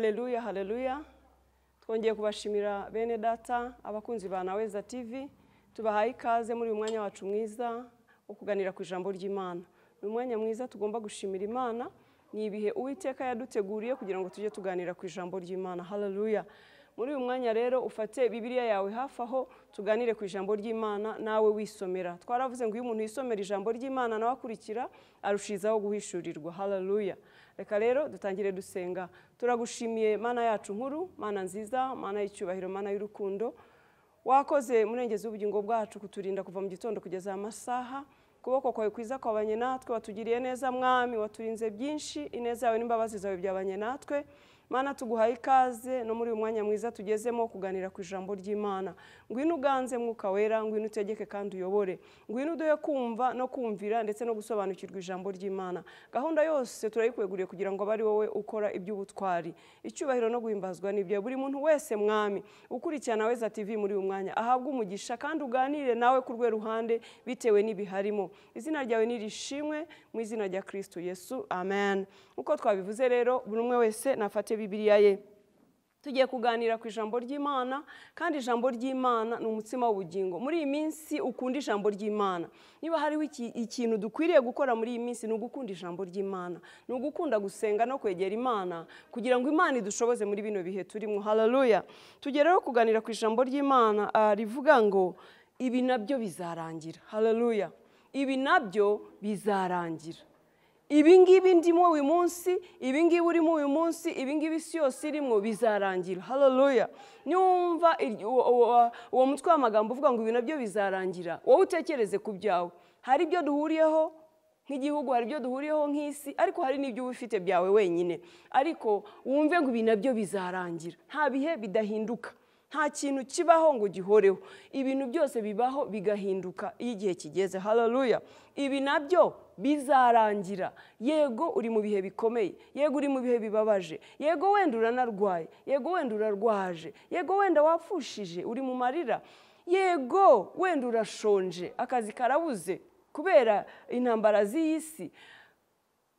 Haleluya, haleluya. Twongeye kubashimira bene data, abakunzi ba Naweza TV, tubahaye ikaze muri uyu mwanya wacu mwiza wo kuganira ku ijambo ry'Imana. Ni umwanya mwiza tugomba gushimira Imana, ni ibihe Uwiteka yaduteguriye kugira ngo tujye tuganira ku ijambo ry'Imana. Haleluya. Muri uyu mwanya rero ufate Bibiliya yawe hafi aho tuganire ku ijambo ry'Imana nawe wisomera. Twaravuze ngo iyo umuntu yisomera ijambo ry'Imana nawe akurikira arushizaho guhishurirwa. Haleluya. Reka rero dutangire dusenga. Turagushimiye Mana yacu nkuru, Mana nziza, Mana y'icyubahiro, Mana y'urukundo. Wakoze murengezi w'ubugingo bwacu kuturinda kuva mu gitondo kugeza amasaha. Kuboko kwawe kwiza kwabanye natwe, watugiriye neza Mwami, waturinze byinshi, ineza yawe n'imbabazi zawe byabanye natwe. Mana tuguhaye ikaze no muri uyu mwanya mwiza tugezemo kuganira ku ijambo ry'Imana. Ngwino uganze Mwuka Wera, ngwino utegeke kandi uyobore. Ngwino uduhe kumva no kumvira ndetse no gusobanukirwa ijambo ry'Imana. Gahunda yose turayikweguriye kugira ngo abari wowe ukora iby'ubutwari. Icyubahiro no guhimbazwa n'ibyo buri muntu wese Mwami ukurikirana Naweza TV muri uyu mwanya ahabwe umugisha kandi uganire nawe ku rwe ruhande bitewe n'ibiharimo. Izina ryawe nirishimwe mu izina rya Kristo Yesu. Amen. Uko twabivuze rero buri umwe wese nafate Bibiliya ye. Tugiye kuganira ku ijambo ry'Imana, kandi ijambo ry'Imana ni umutsima w'ubugingo. Muri iyi minsi ukunda ijambo ry'Imana. Niba hariho ikintu dukwiriye gukora muri iyi minsi ni ugukunda ijambo ry'Imana, ni ugukunda gusenga no kwegera Imana kugira ngo Imana idushoboze muri bino bihe turimo. Haleluya. Tugiye rero kuganira ku ijambo ry'Imana rivuga ngo ibi nabyo bizarangira. Haleluya. Ibi nabyo bizarangira. Ibi ngibi ndimo uyu munsi, ibi ngibi urimo uyu munsi, ibi ngibi isi yose irimo bizarangira. Haleluya. Niwumva uwo mutwe w'amagambo uvuga ngo ibi nabyo bizarangira, wowe utekereze ku byawe. Hari ibyo duhuriyeho nk'igihugu, hari ibyo duhuriyeho nk'isi, ariko hari n'ibyo ufite byawe wenyine. Ariko wumve ngo ibi nabyo bizarangira. Nta bihe bidahinduka. Nta kintu kibaho ngo gihoreho. Ibintu byose bibaho bigahinduka iyo igihe kigeze. Haleluya. Ibi nabyo bizarangira. Yego uri mu bihe bikomeye, yego uri mu bihe bibabaje, yego wenda uranarwaye, yego wenda urarwaje, yego wenda wapfushije uri mu marira, yego wenda urashonje, akazi karabuze kubera intambara z'iyi si,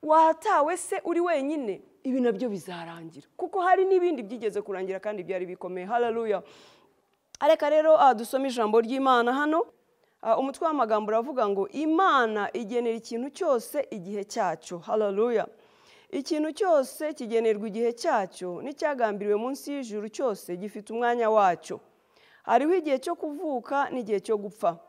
watawe se uri wenyine. Ibi nabyo bizarangira kuko hari n'ibindi byigeze kurangira kandi byari bikomeye. Haleluya. Areka rero dusome ijambo ry'Imana hano. Umutwe w'amagambo uravuga ngo Imana igenera ikintu cyose igihe cyacyo. Haleluya. Ikintu cyose kigenerwa igihe cyacyo, n'icyagambiriwe munsi y'ijuru cyose gifite umwanya wacyo. Hariho igihe cyo kuvuka n'igihe cyo gupfa,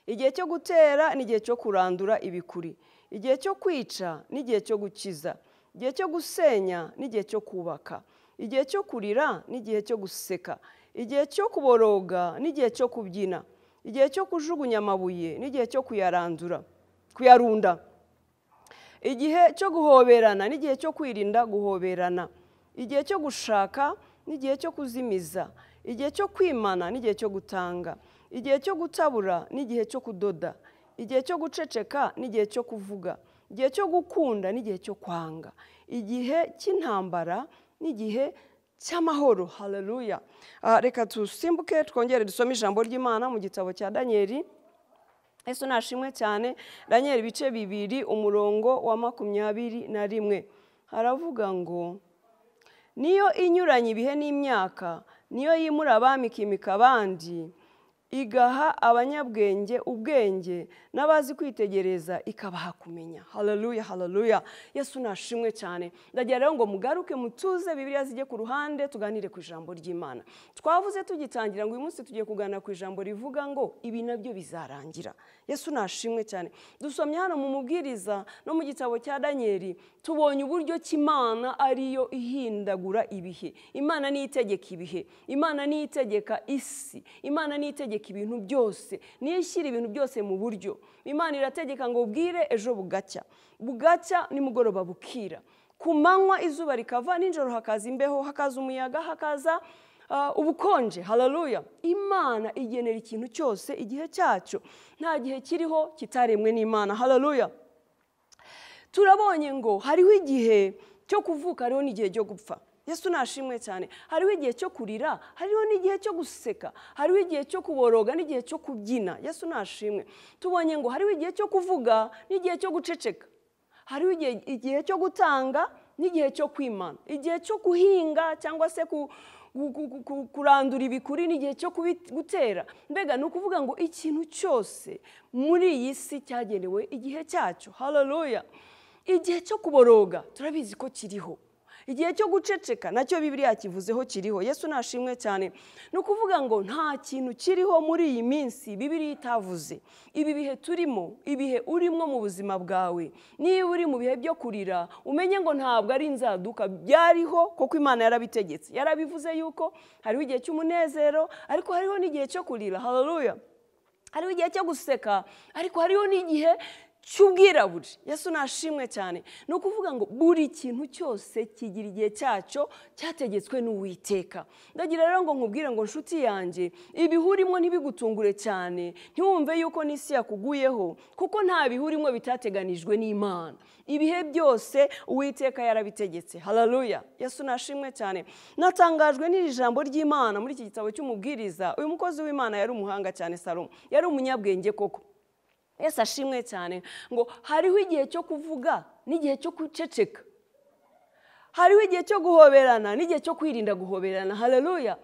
igihe cyo gutera n'igihe cyo kurandura ibikuri, igihe cyo kwica n'igihe cyo gukiza, igihe cyo gusenya n'igihe cyo kubaka, igihe cyo kurira n'igihe cyo guseka, igihe cyo kuboroga n'igihe cyo kubyina, igihe cyo kujugunya amabuye n'igihe cyo kuyarandura, kuyarunda, igihe cyo guhoberana n'igihe cyo kwirinda guhoberana, igihe cyo gushaka n'igihe cyo kuzimiza, igihe cyo kwimana n'igihe cyo gutanga, igihe cyo gutabura n'igihe cyo kudoda, igihe cyo guceceka n'igihe cyo kuvuga, igihe cyo gukunda n'igihe cyo kwanga, igihe cy'intambara n'igihe cy'amahoro. Haleluya. Reka tusimbuke twongere dusome ijambo ry'Imana mu gitabo cya Danieli. Yesu nashimwe cyane. Danieli ibice 2 umurongo wa 21 haravuga ngo niyo inyuranye ibihe n'imyaka, niyo yimura abami ikimika abandi, igaha abanyabwenge ubwenge n'abazi kwitegereza ikabaha kumenya. Haleluya, haleluya. Yesu nashimwe cyane. Ndagira rero ngo mugaruke mutuze Bibiliya zijye ku ruhande tuganire ku ijambo ry'Imana. Twavuze tugitangira ngo uyu munsi tugiye kuganira ku ijambo rivuga ngo ibi nabyo bizarangira. Yesu nashimwe cyane. Dusomye hano mu mubwiriza no mu gitabo cya Danieli, tubonye uburyo Imana ariyo ihindagura ibihe. Imana niyo itegeka ibihe, Imana niyo itegeka isi, Imana niyo itegeka ibintu byose, niyo ishyira ibintu byose mu buryo. Imana irategeka ngo bwire ejo bugacya, bugacya nimugoroba bukira, ku manywa izuba rikava, nijoro hakaza imbeho, hakaza umuyaga, hakaza ubukonje. Haleluya. Imana igenera ikintu cyose igihe cyacyo. Nta gihe kiriho kitaremwe n'Imana. Haleluya. Turabonye ngo hariho igihe cyo kuvuka, hariho n'igihe cyo gupfa. Yesu nashimwe cyane. Hariho igihe cyo kurira, hariho n'igihe cyo guseka, hariho igihe cyo kuboroga n'igihe cyo kubyina. Yesu nashimwe. Tubonye ngo hariho igihe cyo kuvuga n'igihe cyo guceceka, hariho igihe cyo gutanga n'igihe cyo kwimana, igihe cyo guhinga cyangwa se kurandura ibikuri n'igihe cyo gutera. Mbega ni ukuvuga ngo ikintu cyose muri iyi si cyagenewe igihe cyacyo. Haleluya. Igihe cyo kuboroga turabizi ko kiriho, igihe cyo guceceka nacyo Bibiliya kivuzeho kiriho. Yesu nashimwe cyane. Ni ukuvuga ngo nta kintu kiriho muri iyi minsi Bibiliya itavuze. Ibi bihe turimo, ibihe urimo mu buzima bwawe, niba uri mu bihe byo kurira umenye ngo ntabwo ari inzaduka, byariho kuko Imana yarabitegetse, yarabivuze yuko hariho igihe cy'umunezero ariko hariho n'igihe cyo kurira. Haleluya. Hariho igihe cyo guseka ariko hariho n'igihe cy'ubwirabure. Yesu nashimwe cyane. Ni ukuvuga ngo buri kintu cyose kigira igihe cyacyo cyategetswe n'Uwiteka. Ndagira rero ngo nkubwire ngo nshuti yanjye, ibihurimo ntibigutungure cyane, ntiwumve yuko n'isi yakuguyeho, kuko nta bihurimo bitateganijwe n'Imana. Ibihe byose Uwiteka yarabitegetse. Haleluya. Yesu nashimwe cyane. Natangajwe n'iri jambo ry'Imana muri iki gitabo cy'umubwiriza. Uyu mukozi w'Imana yari umuhanga cyane, Salomo yari umunyabwenge koko. Yesu ashimwe cyane. Ngo hariho igihe cyo kuvuga n'igihe cyo guceceka, hariho igihe cyo guhoberana n'igihe cyo kwirinda guhoberana. Haleluya.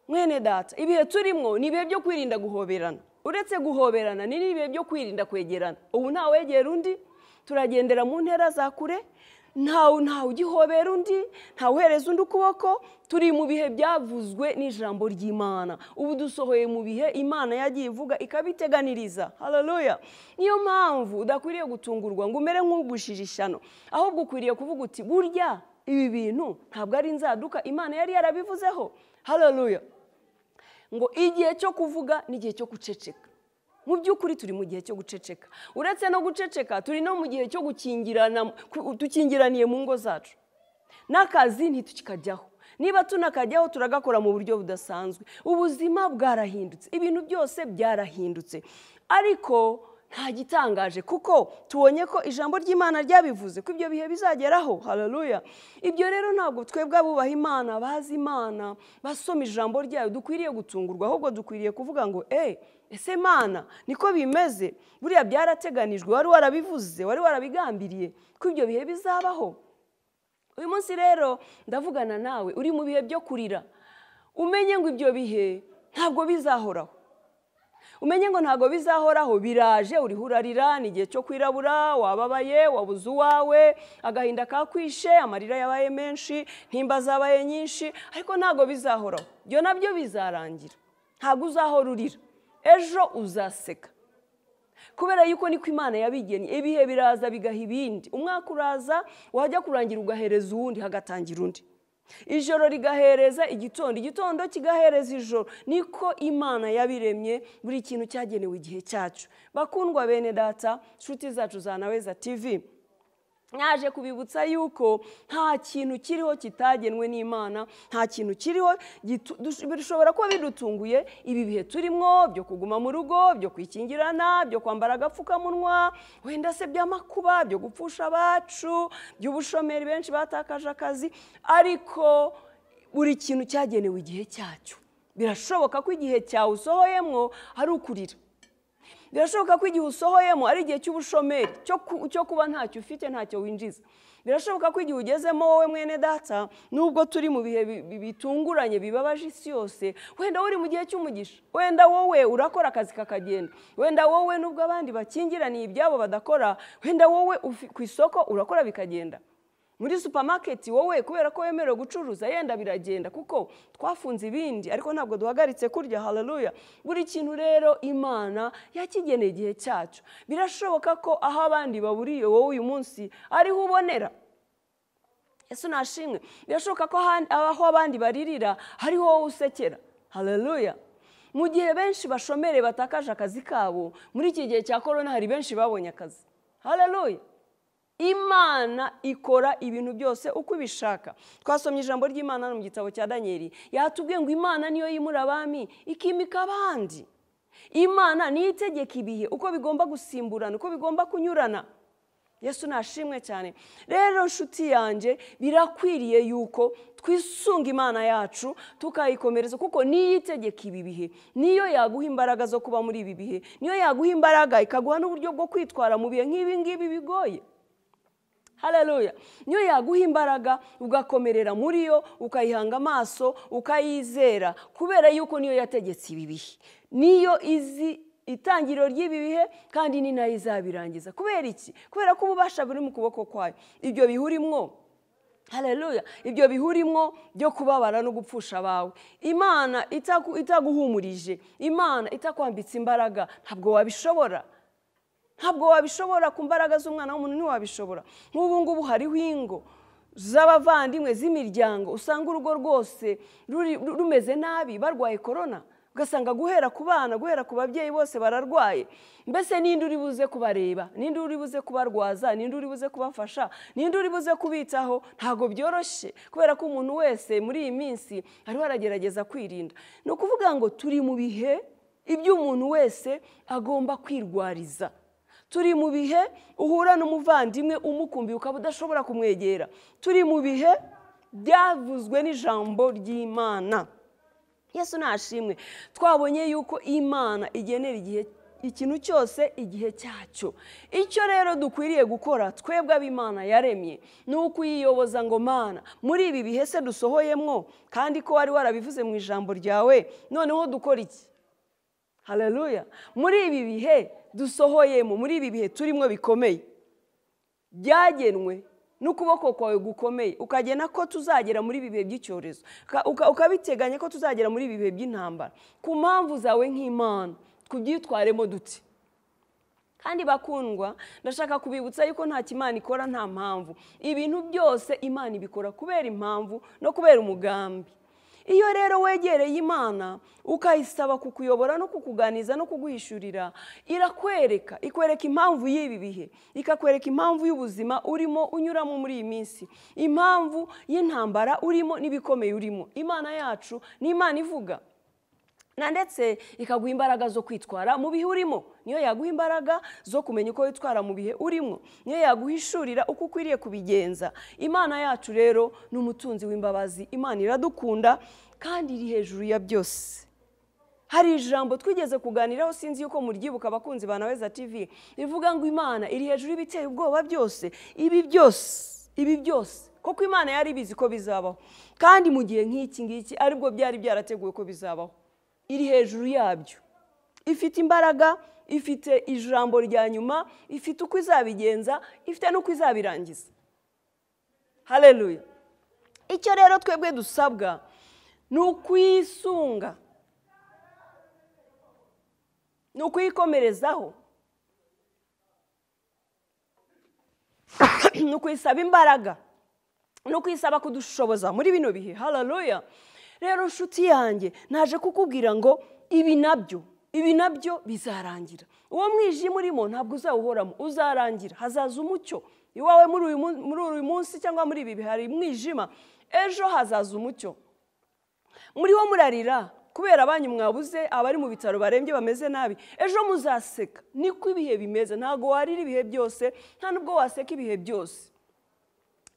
Mwene data, ibihe turimo ni ibihe byo kwirinda guhoberana. Uretse guhoberana ni n'ibihe byo kwirinda kwegerana. Ubu nta wegera undi, turagendera mu ntera za kure, ntawe ugihobera undi, ntawe uhereza undi ukuboko. Turi mu bihe byavuzwe n'ijambo ry'Imana. Ubu dusohoye mu bihe Imana yagiye ivuga ikabiteganiriza. Haleluya. Niyo mpamvu udakwiriye gutungurwa ngo umere nk'ugushije ishyano, ahubwo ukwiriye kuvuga uti burya ibi bintu ntabwo ari inzaduka, Imana yari yarabivuzeho. Haleluya. Ngo igihe cyo kuvuga n'igihe cyo guceceka. Mu by'ukuri turi mu gihe cyo guceceka. Uretse no guceceka, turi no mu gihe cyo gukingirana, dukingiraniye mu ngo zacu. N'akazi ntitukikajyaho. Niba tunakajyaho turagakora mu buryo budasanzwe. Ubuzima bwarahindutse, ibintu byose byarahindutse. Ariko nta gitangaje kuko tubonye ko ijambo ry'Imana ryabivuze ko ibyo bihe bizageraho. Haleluya. Ibyo rero ntabwo twebwe abubaha Imana, bazi Imana, basoma ijambo ryayo dukwiriye gutungurwa, ahubwo dukwiriye kuvuga ngo ese Mana niko bimeze, buriya byarateganijwe, wari warabivuze, wari warabigambiriye ko ibyo bihe bizabaho. Uyu munsi rero ndavugana nawe uri mu bihe byo kurira, umenye ngo ibyo bihe ntabwo bizahoraho. Umenye ngo ntabwo bizahoraho, biraje, uriho urarira, ni igihe cyo kwirabura, wababaye, wabuze uwawe, agahinda kakwishe, amarira yabaye menshi, ntimba zabaye nyinshi, ariko ntabwo bizahoraho. Ibyo nabyo bizarangira, ntabwo uzahora urira, ejo uzaseka. Kubera yuko niko Imana yabigennye, ibihe biraza bigaha ibindi. Umwaka uraza wajya kurangira ugahereza uwundi, hagatangira undi. Ijoro rigahereza igitondo, igitondo kigahereza ijoro. Niko Imana yabiremye, buri kintu cyagenewe igihe cyacu. Bakundwa bene data, nshuti zacu za Naweza TV, naje kubibutsa yuko nta kintu kiriho kitagenwe n'Imana, nta kintu kiriho bishobora kuba bidutunguye. Ibi bihe turimo byo kuguma mu rugo, byo kwikingirana, byo kwambara agapfukamunwa, wenda se by'amakuba, byo gupfusha abacu, by'ubushomeri, benshi batakaje akazi, ariko buri kintu cyagenewe igihe cyacyo. Birashoboka ko igihe cyawe usohoyemo ari ukurira. Birashoboka ko igihe usohoyemo ari igihe cy'ubushomeri, cyo kuba ntacyo ufite, ntacyo winjiza. Birashoboka ko igihe ugezemo wowe mwene data, nubwo turi mu bihe bitunguranye bibabaje isi yose, wenda uri mu gihe cy'umugisha, wenda wowe urakora akazi kakagenda, wenda wowe nubwo abandi bakingiraniye ibyabo badakora, wenda wowe ku isoko urakora bikagenda. Muri supermarket wowe kubera ko wemerewe gucuruza yenda biragenda, kuko twafunze ibindi ariko ntabwo duhagaritse kurya. Haleluya. Buri kintu rero Imana yakigeneye igihe cyacu. Birashoboka ko aho abandi baburiye wowe uyu munsi ariho ubonera. Yesu nashimwe. Birashoboka ko aho abandi baririra hariho wowe usekera. Haleluya. Mu gihe benshi bashomere batakaje akazi kabo, muri iki gihe cya corona hari benshi babonye akazi. Haleluya. Imana ikora ibintu byose uko ibishaka. Twasomye ijambo ry'Imana mu gitabo cya Danieli, yatubwiye ngo Imana niyo yimura abami ikimika abandi. Imana niyo itegeka ibihe uko bigomba gusimburana, uko bigomba kunyurana. Yesu nashimwe cyane. Rero nshuti yanjye, birakwiriye yuko twisunga Imana yacu tukayikomereza, kuko niyo itegeka ibi bihe, niyo yaguha imbaraga zo kuba muri ibi bihe, niyo yaguha imbaraga ikaguha n'uburyo bwo kwitwara mu bihe nk'ibi ngibi bigoye. Haleluya. Niyo yaguha imbaraga ugakomerera muri yo, ukayihanga amaso, ukayizera, kubera yuko niyo yategetse ibi bihe, niyo izi itangiriro ry'ibi bihe kandi ni nayo izabirangiza. Kubera iki? Kubera ko ububasha buri mu kuboko kwayo. Ibyo bihurimwo, haleluya, ibyo bihurimwo byo kubabara no gupfusha abawe, Imana itaguhumurije, Imana itakwambitse imbaraga, ntabwo wabishobora. Ntabwo wabishobora ku mbaraga z'umwana w'umuntu, ntiwabishobora. Nk'ubu ngubu hariho ingo z'abavandimwe z'imiryango usanga urugo rwose rumeze nabi, barwaye korona, ugasanga guhera ku bana, guhera ku babyeyi bose bararwaye. Mbese ninde uri buze kubareba? Ninde uri buze kubarwaza? Ninde uri buze kubafasha? Ninde uri buze kubitaho? Ntabwo byoroshye, kubera ko umuntu wese muri iyi minsi ariho aragerageza kwirinda. Ni ukuvuga ngo turi mu bihe ibyo umuntu wese agomba kwirwariza. Turi mu bihe uhura n'umuvandimwe umukumbi ukaba udashobora kumwegera. Turi mu bihe byavuzwe n'ijambo ry'Imana. Yesu nashimwe. Twabonye yuko Imana igenera igihe, ikintu cyose igihe cyacyo. Icyo rero dukwiriye gukora twebwe ab'Imana yaremye ni ukuyiyoboza ngo Mana, muri ibi bihe se dusohoyemwo, kandi ko wari warabivuze mu ijambo ryawe, noneho dukora iki? Haleluya. Muri ibi bihe dusohoyemo, muri ibi bihe turimo bikomeye, byagenwe n'ukuboko kwawe gukomeye, ukagena ko tuzagera muri ibi bihe by'icyorezo, ukabiteganya ko tuzagera muri ibi bihe by'intambara, ku mpamvu zawe nk'Imana tubyitwaremo dute? Kandi bakundwa, ndashaka kubibutsa yuko nta Imana ikora nta mpamvu. Ibintu byose Imana ibikora kubera impamvu no kubera umugambi. Iyo rero wegereye Imana ukayisaba kukuyobora no kukuganiza no kuguhishurira, irakwereka, ikwereka impamvu y'ibi bihe, ikakwereka impamvu y'ubuzima urimo unyuramo muri iyi minsi, impamvu y'intambara urimo n'ibikomeye urimo. Imana yacu ni Imana ivuga, na ndetse ikaguha imbaraga zo kwitwara mu bihe urimo. Niyo yaguha imbaraga zo kumenya uko witwara mu bihe urimo, niyo yaguhishurira uko ukwiriye kubigenza. Imana yacu rero ni umutunzi w'imbabazi. Imana iradukunda kandi iri hejuru ya byose. Hari ijambo twigeze kuganiraho, sinzi yuko muryibuka abakunzi ba Naweza TV, rivuga ngo Imana iri hejuru y'ibiteye ubwoba byose, ibi byose, ibi byose. Koko Imana yari ibizi ko bizabaho, kandi mu gihe nk'iki ngiki aribwo byari byarateguwe ko bizabaho. Iri hejuru yabyo, ifite imbaraga, ifite ijambo rya nyuma, ifite uko izabigenza, ifite n'uko izabirangiza. Haleluya. Icyo rero twebwe dusabwa ni ukwisunga, ni ukuyikomerezaho, ni ukuyisaba imbaraga, ni ukuyisaba kudushoboza muri bino bihe. Haleluya. Rero nshuti yanjye, naje kukubwira ngo ibi nabyo bizarangira. Uwo mwijima urimo ntabwo uzawuhoramo, uzarangira, hazaza umucyo. Iwawe muri uyu munsi cyangwa muri ibi bihe hari umwijima, ejo hazaza umucyo. Muri wo murarira kubera abanyu mwabuze, abari mu bitaro barembye bameze nabi, ejo muzaseka. Niko ibihe bimeze, ntabwo warira ibihe byose, nta nubwo waseka ibihe byose.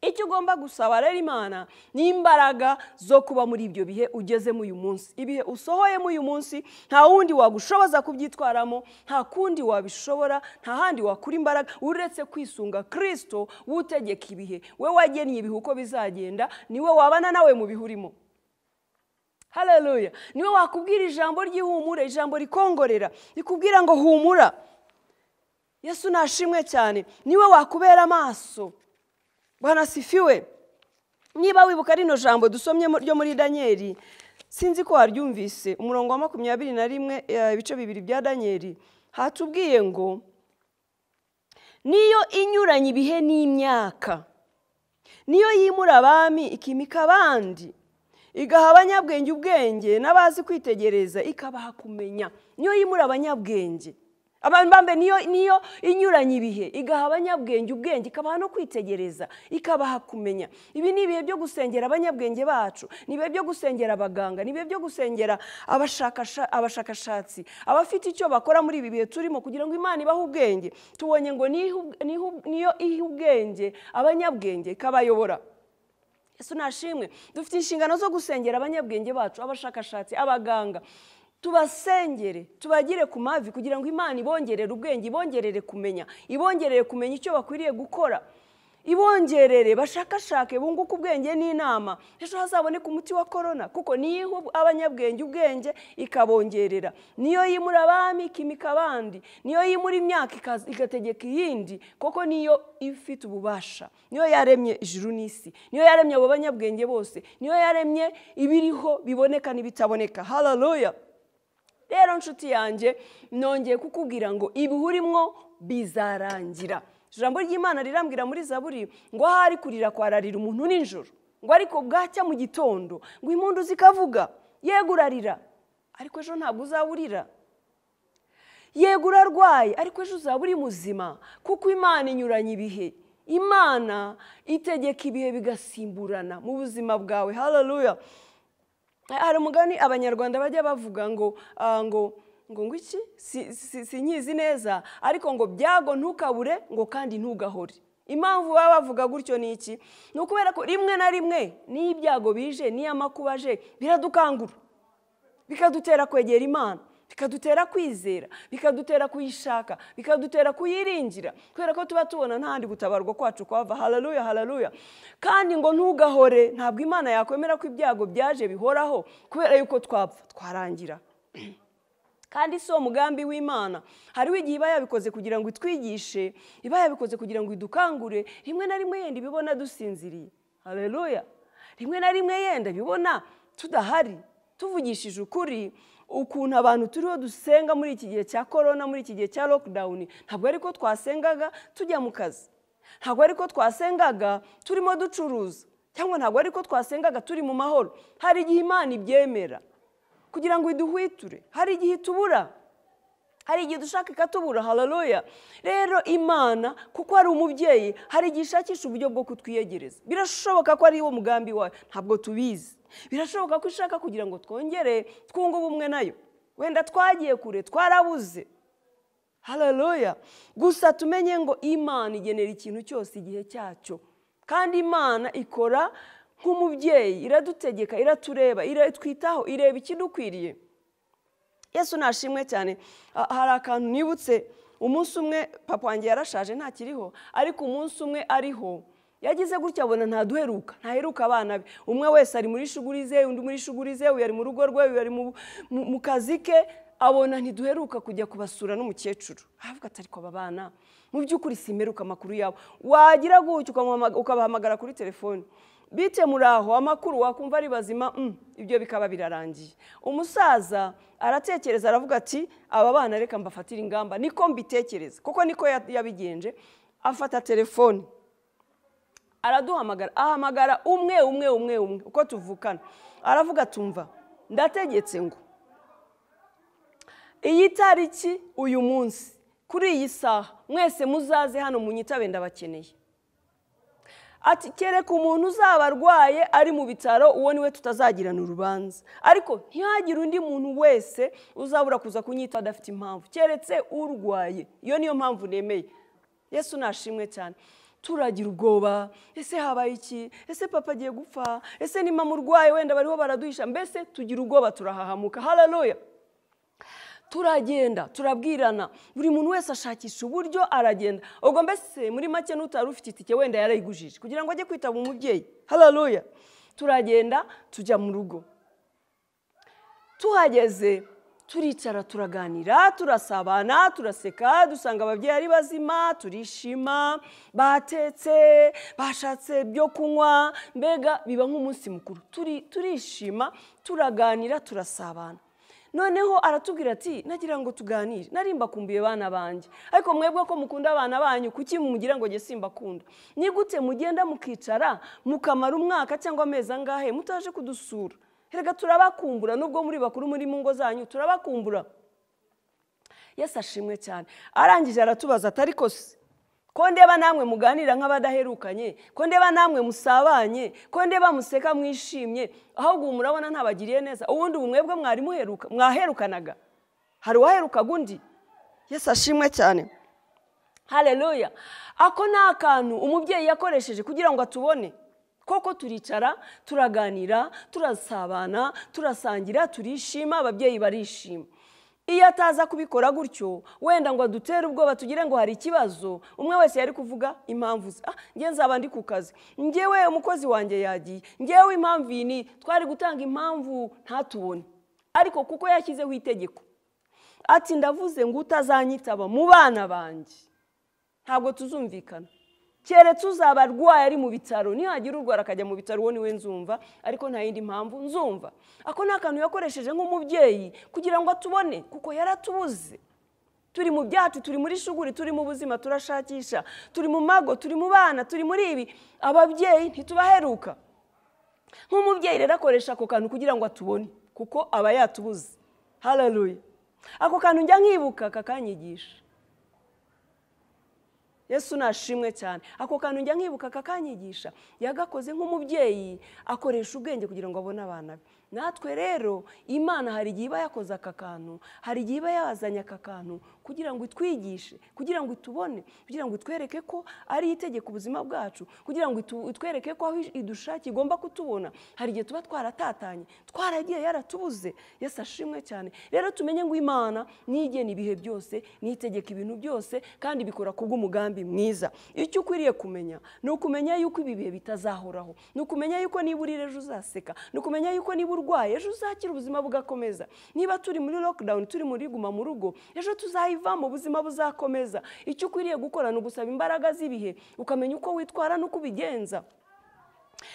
Icyo ugomba gusaba rero Imana ni imbaraga zo kuba muri ibyo bihe ugezemo uyu munsi. Ibihe usohoyemo uyu munsi nta wundi wagushoboza kubyitwaramo, nta kundi wabishobora, nta handi wakura imbaraga uretse kwisunga Kristo utegeka ibihe. We wagennye ibihe uko bizagenda, niwe wabana nawe mu bihe urimo. Haleluya. Niwe wakubwira ijambo ry'ihumure, ijambo rikongorera, rikubwira ngo humura. Yesu nashimwe cyane. Niwe wakubera amaso. Bwana sifiwe. Niba wibuka rino jambo dusomye ryo muri Danieli, sinzi ko waryumvise, umurongo wa 21 ibice 2 bya Danieli, hatubwiye ngo niyo inyuranye ibihe n'imyaka, niyo yimura abami ikimika abandi, igaha abanyabwenge ubwenge n'abazi kwitegereza ikabaha kumenya. Niyo yimura abanyabwenge, abantu niyo inyuranye ibihe, igaha abanyabwenge ubwenge, ikabaha no kwitegereza, ikabaha kumenya. Ibi ni ibihe byo gusengera abanyabwenge bacu, ni ibihe byo gusengera abaganga, ni ibihe byo gusengera abashakashatsi, abafite icyo bakora muri ibi bihe turimo, kugira ngo Imana ibahe ubwenge. Tubonye ngo niyo iha ubwenge abanyabwenge ikabayobora. Yesu nashimwe. Dufite inshingano zo gusengera abanyabwenge bacu, abashakashatsi, abaganga. Tubasengere, tubagire ku mavi kugira ngo Imana ibongerere ubwenge, ibongerere kumenya, ibongerere kumenya icyo bakwiriye gukora. Ibongerere bashakashake bunguke ubwenge n'inama, ejo hazaboneka umuti wa korona, kuko niyo abanyabwenge ubwenge ikabongerera, niyo yimura abami ikimika abandi, niyo yimura imyaka igategeka iyindi, koko niyo ifite ububasha, niyo yaremye ijuru n'isi, niyo yaremye abo banyabwenge bose, niyo yaremye ibiriho biboneka n'ibitaboneka. Haleluya. Rero nshuti yanjye, nongeye kukubwira ngo ibihurimwo bizarangira. Ijambo ry'Imana rirambwira muri Zaburi ngo ahari kurira kwararira umuntu nijoro, ngo ariko bwacya mu gitondo ngo impundu zikavuga. Yego urarira, ariko ejo ntabwo uzaburira. Yego urarwaye, ariko ejo uzaba uri muzima, kuko Imana inyuranye ibihe. Imana itegeka ibihe bigasimburana mu buzima bwawe. Haleluya. Hari umugani Abanyarwanda bajya bavuga ngo ngo iki sinkizi neza, ariko ngo byago ntukabure ngo kandi ntugahore. Impamvu baba bavuga gutyo ni iki? Ni ukubera ko rimwe na rimwe n'ibyago bije n'amakuba aje biradukangura, bikadutera kwegera Imana, bikadutera kwizera, bikadutera kuyishaka, bikadutera kuyiringira, kubera ko tuba tubona nta handi gutabarwa kwacu kwava. Haleluya, haleluya. Kandi ngo ntugahore, ntabwo Imana yakwemera ko ibyago byaje bihoraho, kubera yuko twapfa twarangira. Kandi si umugambi w'Imana. Hariho igihe iba yabikoze kugira ngo itwigishe, iba yabikoze kugira ngo idukangure. Rimwe na rimwe yenda ibibona dusinziriye. Haleluya. Rimwe na rimwe yenda bibona tudahari. Tuvugishije ukuri, ukuntu abantu turiho dusenga muri iki gihe cya corona, muri iki gihe cya lockdown, ntabwo ariko twasengaga tujya mu kazi, ntabwo ariko twasengaga turimo ducuruza, cyangwa ntabwo ariko twasengaga turi mu mahoro. Hari igihe Imana ibyemera kugira ngo iduhwiture, hari igihe itubura, hari igihe dushaka ikatubura. Haleluya. Rero Imana kuko ari umubyeyi, hari igihe ishakisha uburyo bwo kutwiyegereza. Birashoboka ko ari wo mugambi wayo, ntabwo tubizi. Birashoboka ko ishaka kugira ngo twongere twunge ubumwe nayo. Wenda twagiye kure, twarabuze. Haleluya. Gusa tumenye ngo Imana igenera ikintu cyose igihe cyacyo, kandi Imana ikora nk'umubyeyi, iradutegeka, iratureba, iratwitaho, ireba ikidukwiriye. Yesu nashimwe cyane. Hari akantu nibutse, umunsi umwe papa wanjye yarashaje ntakiriho, ariko umunsi umwe ariho yagize gutya abona ntaduheruka, ntaheruka abana be. Umwe wese ari muri shuguri ze, undi muri shuguri ze, uyu ari mu rugo rwe, uyu ari mu kazi ke. Abona ntiduheruka kujya kubasura n'umukecuru. Avuga ati ariko aba bana mu by'ukuri simeruka amakuru yabo. Wagira gutya ukabahamagara kuri telefone, bite muraho, amakuru wakumva ari bazima, ibyo bikaba birarangiye. Umusaza aratekereza aravuga ati aba bana reka mbafatire ingamba, niko mbitekereza, kuko niko yabigenje. Afata telefone araduhamagara, ahamagara umwe umwe umwe umwe uko tuvukana. Aravuga tumva, ndategetse ngo iyi tariki uyu munsi kuri iyi saha mwese muzaze hano munyitabe, ndabakeneye. Ati kereka umuntu uzaba arwaye ari mu bitaro, uwo niwe tutazagirana urubanza, ariko ntihagire undi muntu wese uzabura kuza kunyita adafite impamvu, keretse urwaye. Iyo niyo mpamvu nemeye. Yesu nashimwe cyane. Turagira ubwoba, ese habaye iki, ese papa agiye gupfa, ese ni mama urwaye, wenda bariho baraduhisha, mbese tugira ubwoba, turahahamuka. Haleluya. Turagenda turabwirana, buri muntu wese ashakisha uburyo aragenda. Ubwo mbese muri make n'utari ufite itike wenda yarayigujije kugira ngo ajye kwitaba umubyeyi. Haleluya. Turagenda tujya mu rugo, tuhageze turicara, turaganira, turasabana, turaseka, dusanga ababyeyi ari bazima, turishima, batetse, bashatse ibyo kunywa, mbega biba nk'umunsi mukuru. Turishima, turaganira, turasabana. Noneho aratubwira ati nagira ngo tuganire, nari mbakumbuye bana banjye, ariko mwebwe ko mukunda abana banyu kuki mumugira ngo jye simbakunda? Ni gute mugenda mukicara mukamara umwaka cyangwa amezi angahe mutaje kudusura? Erega turabakumbura, nubwo muri bakuru muri mu ngo zanyu turabakumbura. Yesu ashimwe cyane. Arangije aratubaza ati ariko se ko ndeba namwe muganira nk'abadaherukanye, ko ndeba namwe musabanye, ko ndeba museka mwishimye, ahubwo murabona ntabagiriye neza, ubundi ubumwebwe mwari muheruka, mwaherukanaga, hari uwaherukaga undi? Yesu ashimwe cyane. Haleluya. Ako ni akantu umubyeyi yakoresheje kugira ngo atubone. Koko turicara, turaganira, turasabana, turasangira, turishima, ababyeyi barishima. Iyo ataza kubikora gutyo wenda ngo adutere ubwoba tugire ngo hari ikibazo, umwe wese yari kuvuga impamvu ze. Njye nzaba ndi ku kazi, njyewe umukozi wanjye yagiye, njyewe impamvu iyi ni, twari gutanga impamvu ntatubone. Ariko kuko yashyizeho itegeko ati ndavuze ngo utazanyitaba mu bana banjye ntabwo tuzumvikana, keretse uzaba arwaye ari mu bitaro, nihagira urwara akajya mu bitaro uwo niwe nzumva, ariko nta yindi mpamvu nzumva. Ako ni akantu yakoresheje nk'umubyeyi kugira ngo atubone, kuko yaratubuze. Turi mu byacu, turi muri shuguri, turi mu buzima, turashakisha, turi mu mago, turi mu bana, turi muri ibi, ababyeyi ntitubaheruka. Nk'umubyeyi rero akoresha ako kantu kugira ngo atubone, kuko aba yatubuze. Haleluya. Ako kantu njya nkibuka kakanyigisha. Yesu nashimwe cyane. Ako kantu njya nkibuka kakanyigisha. Yagakoze nk'umubyeyi akoresha ubwenge kugira ngo abone abana be. Natwe rero Imana hari igihe iba yakoze aka kantu, hari igihe iba yazanye aka kantu kugira ngo itwigishe, kugira ngo itubone, kugira ngo itwereke ko ari itegeko ubuzima bwacu, kugira ngo itwereke ko aho idushaka igomba kutubona. Hari igihe tuba twaratatanye, twaragiye yaratubuze. Yesu ashimwe cyane. Rero tumenye ngo Imana nigena ibihe byose, nitegeka ibintu byose, kandi bikora kubw'umugambi mwiza. Icyo ukwiriye kumenya ni ukumenya yuko ibi bihe bitazahoraho, ni ukumenya yuko niba urira ejo uzaseka, ni ukumenya yuko niba urwaye ejo uzakira ubuzima bugakomeza. Niba turi muri lockdown, turi muri guma mu rugo, ejo tuzayivamo ubuzima buzakomeza. Icyo ukwiriye gukora ni ugusaba imbaraga z'ibihe, ukamenya uko witwara n'uko ubigenza.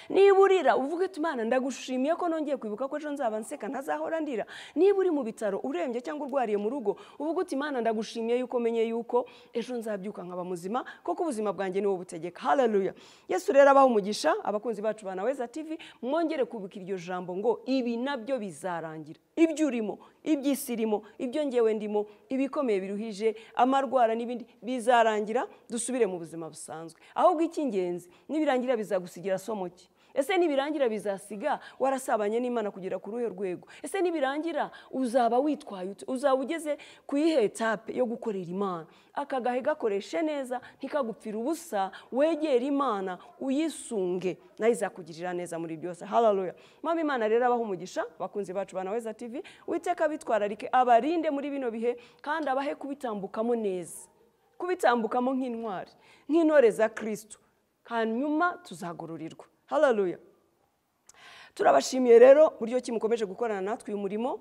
Niba urira uvuge uti Imana ndagushimiye ko nongeye kwibuka ko ejo nzaba nseka ntazahora ndira. Niba uri mu bitaro urembye cyangwa urwariye mu rugo, uvuge uti Imana ndagushimiye yuko menye yuko ejo nzabyuka nkaba muzima, koko ubuzima bwanjye niwo butegeka. Haleluya. Yesu rero abaha umugisha abakunzi bacu ba Naweza TV, mwongere kubuka iryo jambo ngo ibi nabyo bizarangira. Ibyo urimo, iby'isi irimo, ibyo ngewe ndimo, ibikomeye biruhije, amarwara n'ibindi bizarangira, dusubire mu buzima busanzwe. Ahubwo icy'ingenzi nibirangira bizagusigira somo ki? Ese nibirangira bizasiga warasabanye n'Imana kugera ku ruhe rwego? Ese nibirangira uzaba witwaye ute? Uzaba ugeze ku iyihe etape yo gukorera Imana? Aka gahe gakoreshe neza, ntikagupfira ubusa, wegere Imana uyisunge, nayo izakugirira neza muri byose. Haleluya. Mama Imana rero abaha umugisha bakunzi bacu ba Naweza TV, Uwiteka bitwararike, abarinde muri bino bihe, kandi abahe kubitambukamo neza, kubitambukamo nk'intwari, nk'intore za Kristo, hanyuma tuzagururirwa. Haleluya. Turabashimiye rero buryo ki mukomeje gukorana natwe uyu murimo.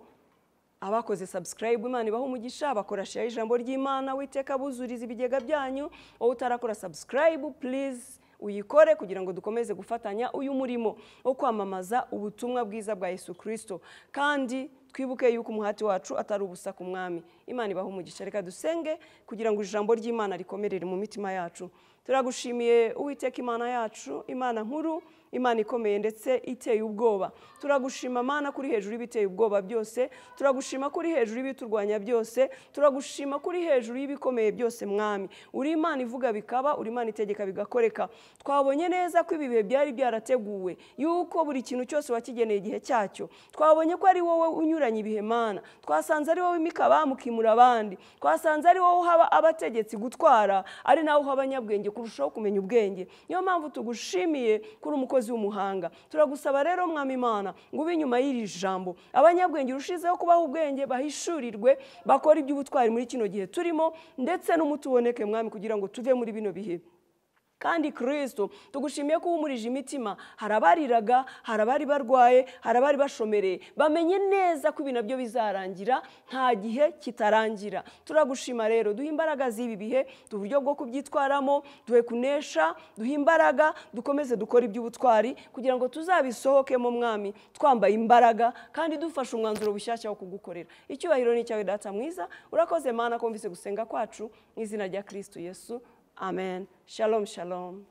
Abakoze subscribe Imana ibahe umugisha, abakora share ijambo ry'Imana, Uwiteka buzuriza ibigega byanyu. Wowe utarakora subscribe please uyikore kugira ngo dukomeze gufatanya uyu murimo wo kwamamaza ubutumwa bwiza bwa Yesu Kristo, kandi twibuke yuko umuhati wacu atari ubusa ku Mwami. Imana ibahe umugisha. Reka dusenge kugira ngo ijambo ry'Imana rikomerere mu mitima yacu. Turagushimiye Uwiteka Imana yacu, Imana nkuru, Imana ikomeye ndetse iteye ubwoba. Turagushima Mana kuri hejuru y'ibiteye ubwoba byose, turagushima kuri hejuru y'ibiturwanya byose, turagushima kuri hejuru y'ibikomeye byose Mwami. Uri Imana ivuga bikaba, uri Imana itegeka bigakoreka. Twabonye neza ko ibi bihe byari byarateguwe, yuko buri kintu cyose wakigeneye igihe cyacyo. Twabonye ko ari wowe unyuranye ibihe Mana, twasanze ari wowe imika bamukimura abandi, twasanze ari wowe uhaba abategetsi gutwara, ari nawe uha abanyabwenge kurushaho kumenya ubwenge. Niyo mpamvu tugushimiye kuri umukozi w'umuhanga. Turagusaba rero Mwami Imana ngo ube inyuma y'iri jambo, abanyabwenge urushizeho kubaha ubwenge, bahishurirwe, bakora iby'ubutwari muri kino gihe turimo, ndetse n'umuti uboneke Mwami kugira ngo tuve muri bino bihe. Kandi Kristo tugushimiye ko uhumurije imitima, hari abariraga, hari abari barwaye, hari abari bashomereye, bamenye neza ko ibi nabyo bizarangira, nta gihe kitarangira. Turagushima rero, duhe imbaraga z'ibi bihe, duhe uburyo bwo kubyitwaramo, duhe kunesha, duhe imbaraga, dukomeze dukore iby'ubutwari kugira ngo tuzabisohokemo Mwami twambaye imbaraga kandi dufashe umwanzuro bushyashya wo kugukorera. Icyubahiro ni cyawe Data mwiza, urakoze Mana ko wumvise gusenga kwacu, mu izina rya Kristo Yesu. Amen. Shalom, shalom.